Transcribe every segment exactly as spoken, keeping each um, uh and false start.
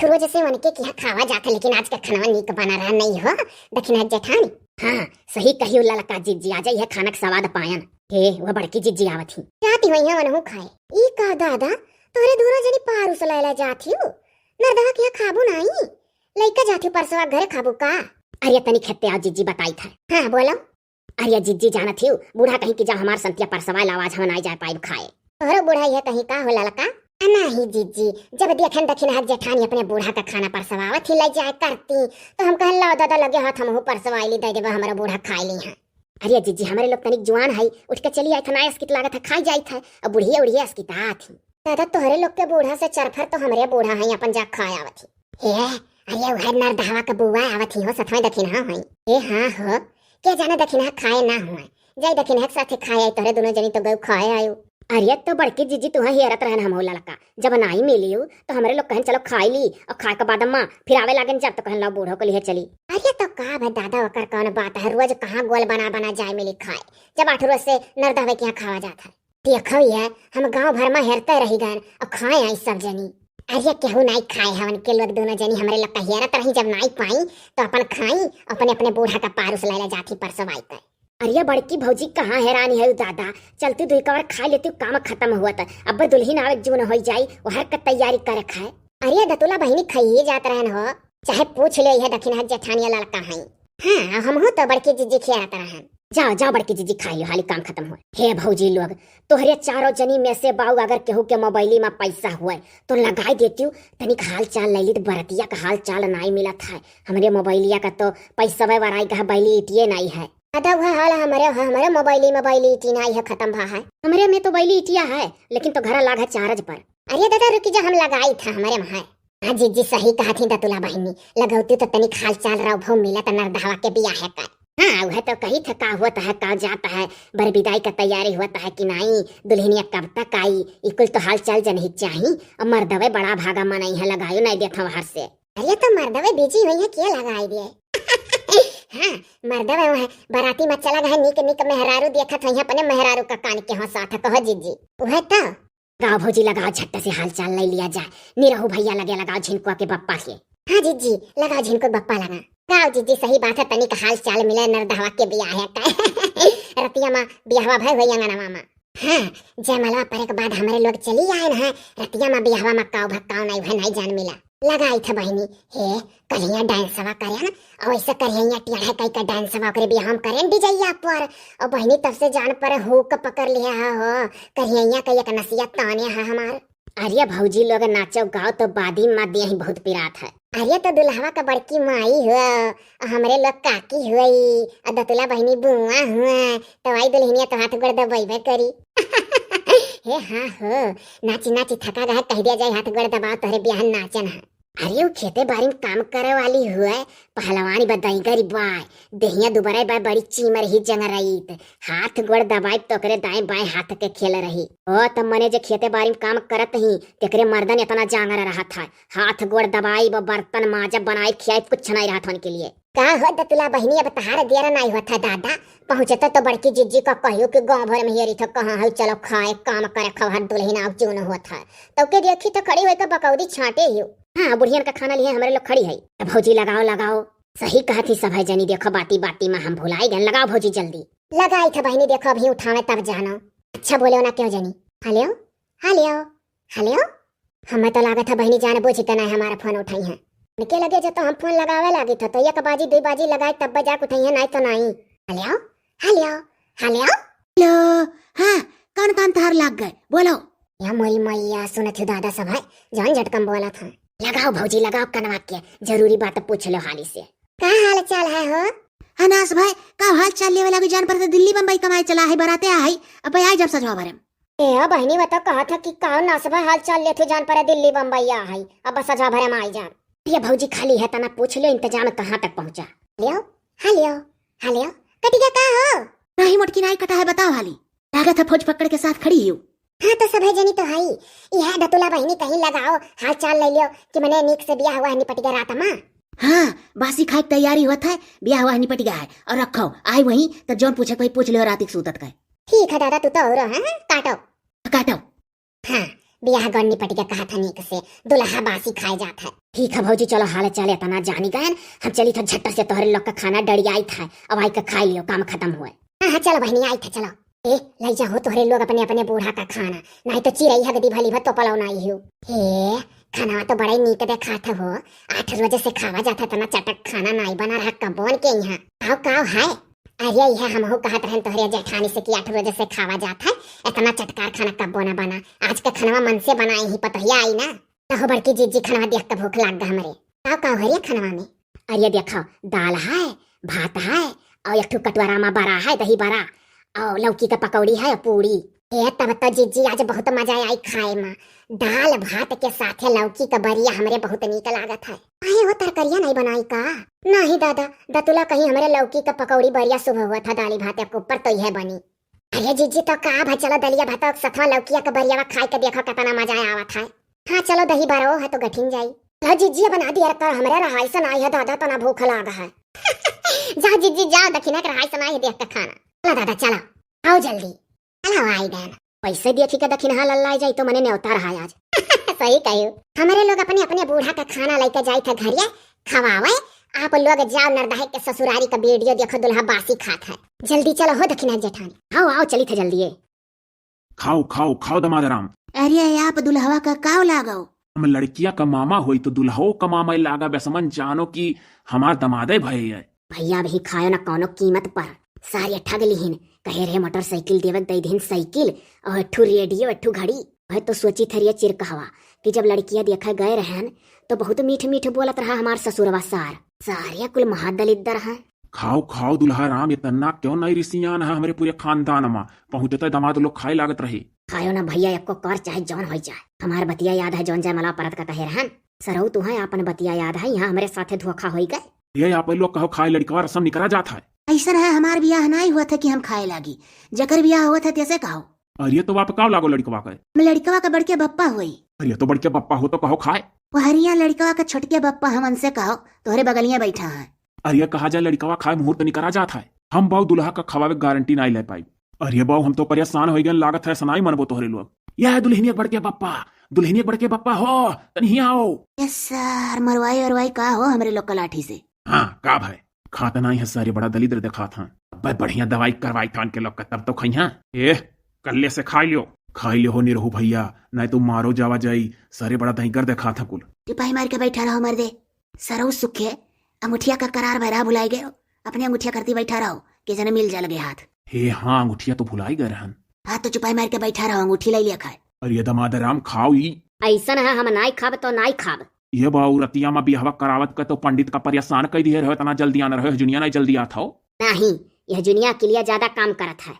रोज से उनके किहाँ खावा जात है, लेकिन आज का खाना नीक बना रहा नहीं हो दखिनहक जेठानी। हाँ, सही कही ललका जिज्जी, आज यह खाना का स्वाद पायन। हे, वह बड़की जिज्जी आवत ही। जाती हुई है उनहू खाए। ई का दादा, तोहरे दूनो जनी पारुस लैला जात ही। नरदवा किहाँ खाबू नाई? लइका जात ही परसवा घरे खाबू का? अरे तनी खेते आओ जिज्जी बताई था। हाँ, बोलो। अरे जिज्जी जानत ही, बूढ़ा कहीं कि जब हमार संतिया परसवा लावा आज हम नाई जाए पाइब खाए। तोहरो बूढ़ा यह कहीं का हो ललका? आ नाही जिज्जी, जब देखन दखिनहक जेठानी अपने बूढ़ा का खाना परसवावत ही ले जाए करती, तो हम कहन लाओ दादा लगे हाथ हमहू परसवाई ली, दे देबा हमरो बूढ़ा खाए ली है। अरे जिज्जी, हमरे लोग तनिक जुआन है, उठ के चली आइत है, नाय अस्कित लागत है, खाई जाइत है, अब बुढ़िया उढ़िया अस्कितात ही। दादा तोहरे लोग के बूढ़ा से चरफर तो हमरे बूढ़ा है, अपन जा खाए आवत ही। हे, अरे उहे नरदहवा के बुआ आवत ही हो, सथवे दखिनहा है। हे हाँ हो, के जाने दखिनहा खाए ना हुआ, जाई दखिनहा के साथे खाए आई, तोहरे दोनों जनी तो गऊ खाए आयो। अरे तो बड़की जिज्जी तुहा हेरत रहन हम हो ललका, जब नाई मिलियो तो हमरे लोग कहन चलो खाई ली, और खाए के बाद अम्मा फिर आवे लागन जब तो कहन लाओ बूढ़ो को लिए चली। अरे तो का भा दादा ओकर कौन बात है, रोज कहाँ गोल बना बना जाए मिली खाए, जब आठ रोज से नरदहवे के यहाँ खावा जात है। देखो ये, हम गांव भर में हेरते रही गन, और खाए आई सब जनी। अरे केहू नाई खाए हवन के लोग दोनों जनी हमरे लोग का हेरत रही, जब नाई पाई तो अपन खाई, अपने अपने बूढ़ा का पारुस लैला जात ही परसवाई कर। अरे बड़की भौजी कहाँ हेरानी है दादा, चलती दुई कवर खाई लेती, काम खत्म हुआ था। अब दुल्हन आवे जून हो जाई, वहर का तैयारी करे खाए। अरे दतुला बहिनी खाइए जात रहन हो, चाहे पूछ ले यह दखिनहक जेठानिया ललका है। हाँ, हमहू तो बड़की जिज्जी खियारत रहन। जाओ जाओ बड़की जिज्जी खाई लो, हाली काम खत्म हो। हे भौजी लोग, तोहरे चारों जनी में से बाऊ अगर केहू के मोबाइली में पैसा हुए तो लगाई देती हूँ, तनिक हाल चाल ले ली, तो बरतिया का हाल चाल नाई मिलत है। हमरे मोबाइलिया का तो पैसा वराई का बैली इटिए नाई है। दादा वह हाल है हमरे, हमरे मोबाइली में बैली इटी नाई है, खत्म भा है। हमरे में तो बैली इटिया है, लेकिन तो घरा लाग है चार्ज पर। अरे दादा रुकी जा, हम लगाई था हमरे में है। हाँ जिज्जी सही कहा थी दतुला बहिनी, लगौती तो तनिक हाल चाल रहो भो मिलत नरदहवा के बियाह है कर। हाँ वह तो कही था का होता है का जाता है, बर विदाई का तैयारी होता है कि नाई, दुल्हनिया कब तक आई, इकुल तो हाल चाल जनही चाही। और मर्दवे बड़ा भागा मनई है, लगायो नहीं देत हर से। अरे तो मर्दवे बिजी हुई है, क्या लगाई दिए? हाँ, मर्दवे वह बाराती में चला गए, निक निक मेहरारू देखत है, अपने मेहरारू का कान के हंसा था, कहो जिज्जी। वह तो लगाओ भौजी, लगाओ, झट्ट से हाल चाल ले लिया जाए। निरहू भैया लगे लगाओ, झिनको के बप्पा के। हाँ जिज्जी, लगाओ झिनको बप्पा लगा। गाओ जिज्जी, सही बात है, तनिक हाल चाल मिले, नरदहवा के बियाह है का। रतिया मा बियाहवा भय होई अंगनवा मा। हाँ, जयमलवा परे के बाद हमरे लोग चली आए न, रतिया मा बियाहवा मा काव भक्काव नहीं भय नहीं जान मिला। लगाई था बहिनी, हे, करिया डांसवा करे न, और ऐसे करिया टेढ़ा कई का डांसवा ओकरे बियाह में करें डीजैया पर। और बहिनी तब से जान पर हुक पकड़ लिया है हो, करिया का एक नसिया ताने है हमार। अरे भौजी लोग नाचो गाओ तो बादी मा दिया ही बहुत पिरात है। अरे तो दुल्हवा का बड़की माई हुआ, और हमरे लोग काकी हुई, और दतुला बहिनी बुआ हुआ, तो आई दुल्हनिया तो हाथ गोड़ दबैबे करी। हे हाँ हो, नाची नाची थका गए, कह दिया जाए हाथ गोड़ दबाओ तोहरे बियाह नाचन है। अरे वो खेते बारी में काम करे वाली हुए, पहलवानी बा दईगरी बाय, देहिया दुबरे बाय बड़ी चीमर ही जंगरईत, हाथ गोड़ दबाई तो ओकरे दाएं बाएं हाथ के खेल रही। ओ त मने जे खेते बारी में काम करत ही, तेकरे मर्दन इतना जांगर रहत है, हाथ गोड़ दबाई ब बर्तन माजब बनाई खियाई कुछ नहीं रहत उनके लिए। का हो दतुला बहिनी, अब तहार देर नाई होत है दादा, पहुँचत तो बड़की जिज्जी का कहियो कि गाँव भर में हेरी था कहाँ है, चलो खाए काम करे खवहर दुल्हन आउ चून होत है, तो के देखी तो खड़ी होई के बकौदी छाटे हियो। हाँ बुढ़ियन का खाना लिए हमरे लोग खड़ी है। अब भौजी लगाओ लगाओ, सही कहत ही सभे जनी, देखो बाती बाती में हम भुलाई गन, लगाओ भौजी जल्दी। लगाई था बहिनी, देखो अभी उठावे तब जानो। अच्छा बोलो ना क्यों जनी। हेलो, हेलो, हेलो। हमें तो लागत है बहिनी जान बूझ के नहीं हमारा फोन उठाई है। उनके लगे जो तो हम फोन लगावे लागी था, तो एक बाजी दुई बाजी लगाए तब जाके उठाई है, नहीं तो नहीं। हेलो, हेलो, हेलो। हेलो, हाँ, कौन काम तहार लाग गए, बोलो। या मोरी मैया, सुनत हो दादा सब है, जान झटकम बोला था। लगाओ भौजी, लगाओ कनवा के, जरूरी बात पूछ लो हाली से। का हाल चाल है हो? अनास भाई, का हाल चाल लेवे लागू जान पर तो दिल्ली बम्बई कमाए चला है, बराते आ है, अब आई जब सजवा भरे। ए, ओ बहिनी, वो तो कहा था कि कौन नासबा हाल चाल लेत हो जान परे दिल्ली बम्बई आ है, अब सजा भरे में आई जान। ये भौजी खाली है तना पूछ लियो इंतजाम कहाँ तक पहुँचा। हेलो, हेलो, हेलो, कटिया का हो? नहीं मोटकी नाई कटा है, बताओ हाली। लागत है फौज पकड़ के साथ खड़ी हो। हाँ तो सभे जनी तो हई, यह दतुला बहिनी कहीं लगाओ हाल चाल ले लियो कि मने नीक से बियाह हुआ है निपट गया रात मा। हाँ, बासी खाए के तैयारी होत है, बियाह हुआ है निपट गया है, और रखो आई वहीं तो जौन पूछे कोई पूछ लियो रात के सूतत का। ठीक है दादा, तू तो और है, काटो। काटो। हाँ, बियाह गौर निपट के कहत है नीक से, दुल्हा बासी खाए जात है। ठीक है भौजी, चलो हाल चाल इतना जानी गए, हम चली था झट्ट से तोहरे लोग का खाना डड़ियाई था, अब आई के खाई लियो, काम खत्म हुए। हाँ हाँ चलो बहनी, आई था चलो। ए, लई जा हो तोहरे लोग अपने अपने बूढ़ा का खाना, नाहीं तो चिरई हगदी भली भर तो पलौ नाई हो। हे, खाना तो बड़ा ही नीक देखात हो, आठ रोज से खावा जात है, इतना चटक खाना नाई बना रहा कबोन के यहाँ। आओ काव है? अरे यह हमहू कहत रहन तोहरे जेठानी से कि आठ रोज से खावा जात है, इतना चटकार खाना कब्बो न बना। आज का खानवा मन से बनाई ही पतोहिया आई ना। कहो बड़की जीजी, खानवा देख के भूख लाग गा हमरे। काव काव हरिया खानवा में? अरे देखो, दाल है, भात है, और एक ठो कटोरा में बड़ा है, दही बड़ा, और लौकी का पकौड़ी है, और पूरी। ए, तब तो जीजी आज बहुत मजा आई खाए में। दाल भात के साथे लौकी का बरिया हमरे बहुत नीक लागत है। काहे हो, तरकरिया नहीं बनाई का? नहीं दादा, दतुला कहीं हमरे लौकी का पकौड़ी बरिया शुभ हुआ था, दाली भात के ऊपर तो यह बनी। अरे जीजी, तो का भा, चलो दलिया भात के सथवा लौकिया का बरियावा खाए के देखो कितना मजा आवत है। हाँ चलो, दही बड़ो है तो गठिन जाई। लो जीजी, बना दिया कर, हमरे रहाई से नाई है दादा, तना भूख लाग है। जा जीजी जाओ, दखिना के रहाई से नाई है देख के खाना। चलो दादा चलो, आओ जल्दी। चलो आई गए। पैसे दिए थी के दखिनहा लल्लाई जाई तो मने न्योता रहा आज। सही कही। हमरे लोग अपने अपने बूढ़ा का खाना लेके जाई था घरिया खवावे। आप लोग जाओ नरदहे के ससुरारी का वीडियो देखो, दुल्हा बासी खात है। जल्दी चलो हो दखिना जेठानी। आओ आओ, चली थे जल्दी। खाओ, खाओ, खाओ, दमाद राम। अरे, आप दुल्हवा का काव लागो? हम लड़किया का मामा होई तो दुल्हो का मामा लागा, बेसमन जानो कि हमार दमादे भये है। भैया, अभी खायो ना कौनो कीमत पर, सारे ठग लिहिन। कहे रहे मोटरसाइकिल देवे के दे दिहिन साइकिल, और एक ठू रेडियो, एक ठू घड़ी। वह तो सोची थरिया चिरकहवा कि जब लड़किया देखे गए रहन तो बहुत मीठ मीठ बोलत रहा हमार ससुरवा सार। सारे कुल महादलिद्दर हैं। खाओ, खाओ दुल्हा राम, इतना क्यों नहीं रिसियान है हमरे पूरे खानदान मा। पहुँचते दामाद लोग खाए लागत रहे। खायो ना भैया, एको कर चाहे जौन होई जाए। हमार बतिया याद है जौन जयमला परत का कहे रहन। सरऊ तुहैं आपन बतिया याद है, यहाँ हमरे साथे धोखा होई गए। ये आप लोग कहो खाए लड़िकवा रसम निकरा जात है। ऐसन है हमार बियाह नाई हुआ था कि हम खाए लागी, जकर बियाह हुआ था तैसे कहो। अरे तो आप का लागो लड़िकवा के? हम लड़िकवा के बड़के बप्पा होई। अरे तो बड़के बप्पा हो तो कहो खाए। पहरिया लड़िकवा के छोटके बप्पा हम उनसे कहो, तोहरे बगलिया बैठा है। अरे कहा जाए लड़िकवा खाए मुहूर्त निकरा जात है। हम बाऊ दुल्हा का खवावे गारंटी नाई ले पाई। अरे बाऊ हम तो परेशान होई गए, लागत है सनाई मनबो तोहरे लोग। यह दुल्हनिया के बड़के बप्पा, दुल्हनिया के बड़के बप्पा हो, तनी हियाँ आओ। यस सर, मरवाई अरवाई का हो हमरे लोग का लाठी से? हाँ का भाई, खात नाई है सारे, बड़ा दलिद्र देखात हैं। अब्बे बढ़िया दवाई करवाई थान के लोग का, तब तो खइहाँ। ए, कल्ले से खाई लियो, खाई लियो हो निरहू भैया, नाई तो मारो जावा जाई। सारे बड़ा दहिंगर देखात हैं कुल। टिपाही मार के बैठा रहो मर्दे। सरऊ सुखे, अंगूठिया का करार भैरा भुलाई गयो। अपने अंगूठिया करती बैठा रहो, के जने मिल जा लगे हाथ। हे हाँ, अंगूठिया तो भुलाई गए रहन। हाँ तो चुपाई मार के बैठा रहो, अंगूठी ले लिया खाए। अरे दमाद राम खाओ ई। ऐसन है हम नाई खाब तो नाई खाब। ये बाऊ रतिया मा बियाहवा करावत के तो पंडित का परेशान कई दिए रहे, इतना जल्दी आना रहे, जुनिया नाई जल्दी आत हो। नहीं, यह जुनिया के लिए ज्यादा काम करत है।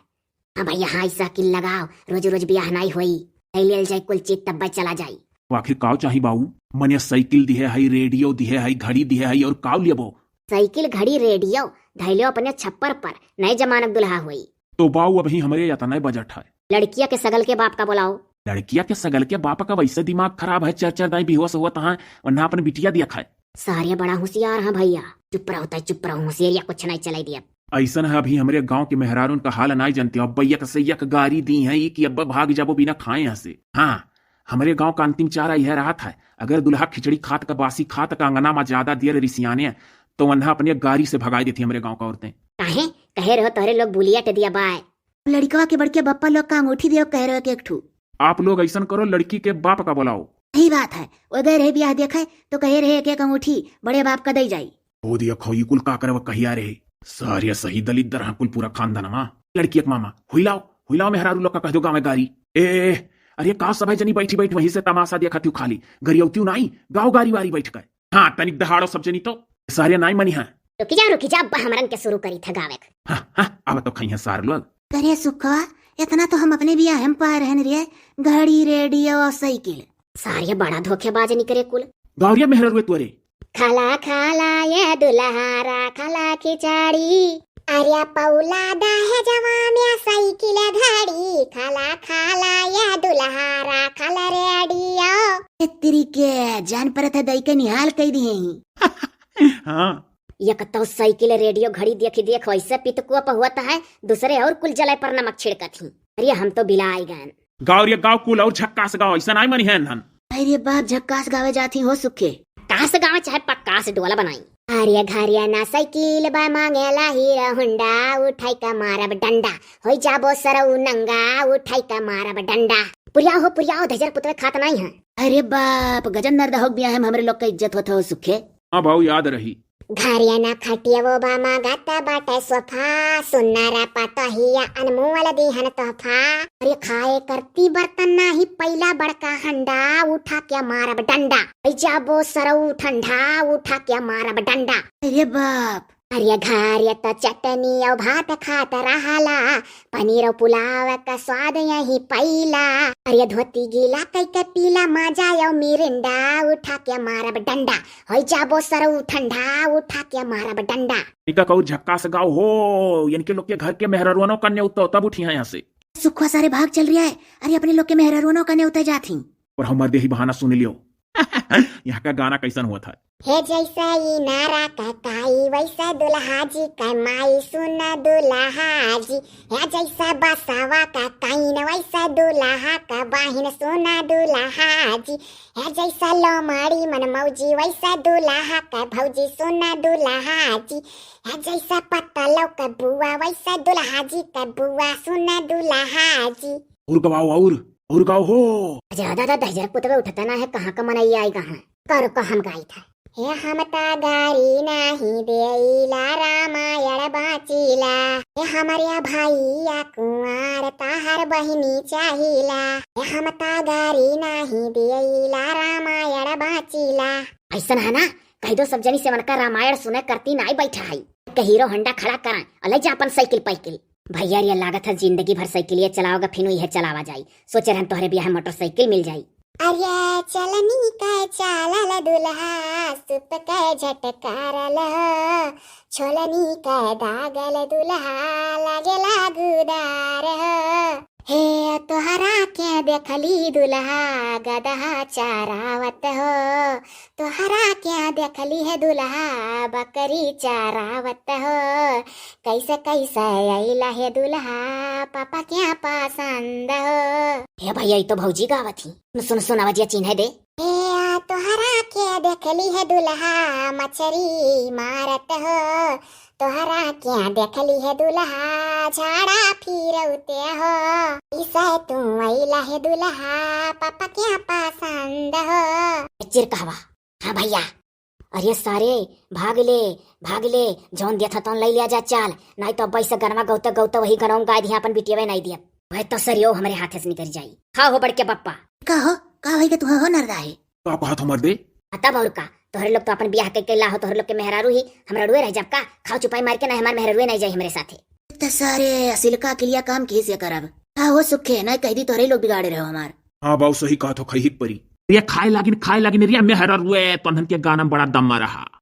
हाँ भैया, हाँ, ई साइकिल लगाओ, रोज रोज बियाह नाई होई। ले लेल जाई कुल चीज, तब्बे चला जाई। आखिर काव चाही बाऊ? मने साइकिल दिहे हई, रेडियो दिहे हई, घड़ी दिहे हई, और काव लेबो? साइकिल, घड़ी, रेडियो धैलो अपने छप्पर पर, नए जमानक दुल्हा होई। तो बाऊ, अभी हमरे यतने बजट है। लड़किया के सगल के बाप का बोलाओ। लड़किया के सगल के बाप का वैसे दिमाग खराब है, चर चर दाई बेहोश हुआ तहाँ, वरना अपन बिटिया दिया खाए। सारे बड़ा होशियार है भैया। चुप रहो तय, चुप रहो, होशियारिया कुछ नहीं चलाई दिया। ऐसन है, अभी हमरे गांव के मेहरारून का हाल नाई जानते हो। अब्बा एक से एक गारी दी है कि अब्बा भाग जाबो बिना खाए यहाँ से। हाँ, हमरे गांव का अंतिम चारा यह रहा था, अगर दुल्हा खिचड़ी खात का, बासी खात का, अंगना मा ज्यादा देर रिसियाने, तो वन्हा अपने गारी से भगाई देती हमरे गांव का औरतें। काहे? कहे रहो तोहरे लोग बुलियट दिया बाय। लड़कवा के बड़के बप्पा लोग का अंगूठी दियो कहे रहो कि एक ठू। आप लोग ऐसन करो, लड़की के बाप का बुलाओ। सही बात है, वो गए रहे बियाह देखे तो कहे रहे एक एक अंगूठी बड़े बाप का दई जाई। ओ दिया खो, ई कुल का करवा कहिया रहे? सारे सही दलिद्दर हाँ कुल पूरा खानदानवा। लड़की एक मामा, हुइलाओ, हुइलाओ मेहरारू लोग का कह दो गाँव गारी। ए, ए, ए, अरे का सब है जनी बैठी बैठ वहीं से तमाशा देखा थी खाली। गरियौती नाई, गाँव गारी वारी बैठ गए। हाँ, तनिक दहाड़ो सब जनी तो। सारे नाई मनी हाँ। रुकी जा, रुकी जा, अब्बा हमरन के शुरू करी था गावे के। हाँ, हाँ, अब तो खइहें सार लोग। करे सुखवा, इतना तो हम अपने बियाह में पाए रहन रे, घड़ी, रेडियो और साइकिल। सारे बड़ा धोखेबाज निकरे कुल। गावरिया मेहररुए तोरे। खाला, खाला, ये दुल्हारा, खाला खिचड़ी। अरे पौला दहेजवा में साइकिल घड़ी, खाला, खाला, ये दुल्हारा, खाला रेडियो। ए तेरी के, जान परत है दई के निहाल कई दिए ही। हाँ। एक तो साइकिल, रेडियो, घड़ी देखी देख वैसे पितकुआ पर हुआ है, दूसरे और कुल जले पर नमक छिड़कत ही। अरे हम तो बिलाई गए। गाव रे गाव, कुल और झक्कास गाव, ऐसा नाई मनी है नन। अरे बाप, झक्कास गावे जाती हो सुखे। कास गावे चाहे पक्कास डोला बनाई। अरे घरिया ना साइकिल बा, मांगेला हीरो होंडा, उठाई का मारब डंडा, होई जाबो सरऊ नंगा, उठाई का मारब डंडा। पुरियाओ हो पुरियाओ, धजर पुतवे खात नाई है। अरे बाप, गजन नर्द होक बिया है, हमरे लोग का इज्जत होत हो सुखे। हाँ भाऊ, याद रही। घरिया ना खटिया वो बा, मांगत बाटे सोफा, सुनरा पतोहिया अनमोल दिहन तोहफा। अरे खाए करती बर्तन नाही, पैला बड़का हंडा, उठा के मारब डंडा, होई जाबो सरऊ ठंडा, उठा के मारब डंडा। अरे बाप। अरे घरिया तो चटनी और भात खात रहाला, पनीर और पुलाव का स्वाद यही पैला। अरे धोती गीला कई के पीला, माजा और मिरिंडा, उठा के मारब डंडा, होई जाबो सरऊ ठंडा, उठा के मारब डंडा। इका कहू झक्कास गाव हो, इनके लोग के घर के मेहररुआनो कन्या उत्तो तब उठी है यहाँ से। सुखवा सारे भाग चल रिया है। अरे अपने लोग के मेहररुआनो कन्या उतर जात ही। और हमार देही बहाना सुन लियो। यहाँ का गाना कैसन हुआ था? हे जैसा इनारा का काई, वैसा दुल्हा जी का माई, सुना दुल्हा जी। हे जैसा बसावा का काइन, वैसा दुल्हा का बाहिन, सुना दुल्हा जी। हे जैसा लोमाड़ी मन मौजी, वैसा दुल्हा का भौजी, सुना दुल्हा जी। हे जैसा पत्तलो का बुआ, वैसा दुल्हा जी का बुआ, सुना दुल्हा जी। और गाओ, और, और गाओ हो। ज्यादा तो दहिजर पुतवे उठता ना है, कहाँ का मनई आई कहाँ। करो का हम गाई था। हे हम ता गारी नाही देईला, रामायण बाचीला। हे हमरे भैया कुंवार, ताहर बहिनी चाहिला। हे हम ता गारी नाही देईला, रामायण बाचीला। ऐसन है ना, कह दो सब जनी से, उनका रामायण सुने करती नाई बैठा है। के हीरो होंडा खड़ा करा और ले जा अपन साइकिल पाइकिल। भैया, ये लागत है जिंदगी भर साइकिलिए चलाओगा, फिर यह चलावा जाई। सोचे रहन तोहरे बियाह में मोटरसाइकिल मिल जाई। अरे चलनी का चालल दुल्हा, सुप के झटकारल हो, छोलनी का दागल दुल्हा, लागेला गुदार हो। हे तोहरा के देखली दुल्हा, गदहा चरावत हो, तोहरा के देखली है दुल्हा, बकरी चरावत हो। कैसे कैसे अइला है दुल्हा, पापा के पसंद हो। हे भैया, ई तो भौजी गावत ही। सुन, सुन, आवाजिया चिन्हे दे। हे तोहरा के देखली है दुल्हा, मछरी मारत हो। तोहरा के देखली है दुल्हा, झाड़ा फिरौते हो। इसे तू अइला है दुल्हा, पापा के पसंद हो। चिर कहवा। हाँ भैया। अरे सारे, भाग ले, भाग ले, जौन दिया था तौन लई लिया जा, चाल, नाई तो अब्बा इसे गनवा गौते गौते वही गनवा गाय दिया, अपन बिटियावे नाई दिया। वह तो सरियो हमरे हाथे से निकल जाई। हाँ हो बड़के बप्पा। का हो, का होई के तू हो नरदा है? का कहत हो मर्दे? आ तब और का, तोहरे लोग तो अपन बियाह कई के ला हो, तोहरे लोग के मेहरारू ही हम रड़ुए रह जाब का? खाओ चुपाई मार के, ना हमार मेहरारुए नहीं जाई हमरे साथे। त सारे असिलका के लिए काम कैसे करब? का हो सुखे, ना कह दी तोहरे लोग बिगाड़े रहो हमार। हाँ बाऊ, सही कहत हो, खैही के परी। रे खाए लागिन, खाए लागिन, रे मेहरारुए, तोहन के गाना में बड़ा दम रहा।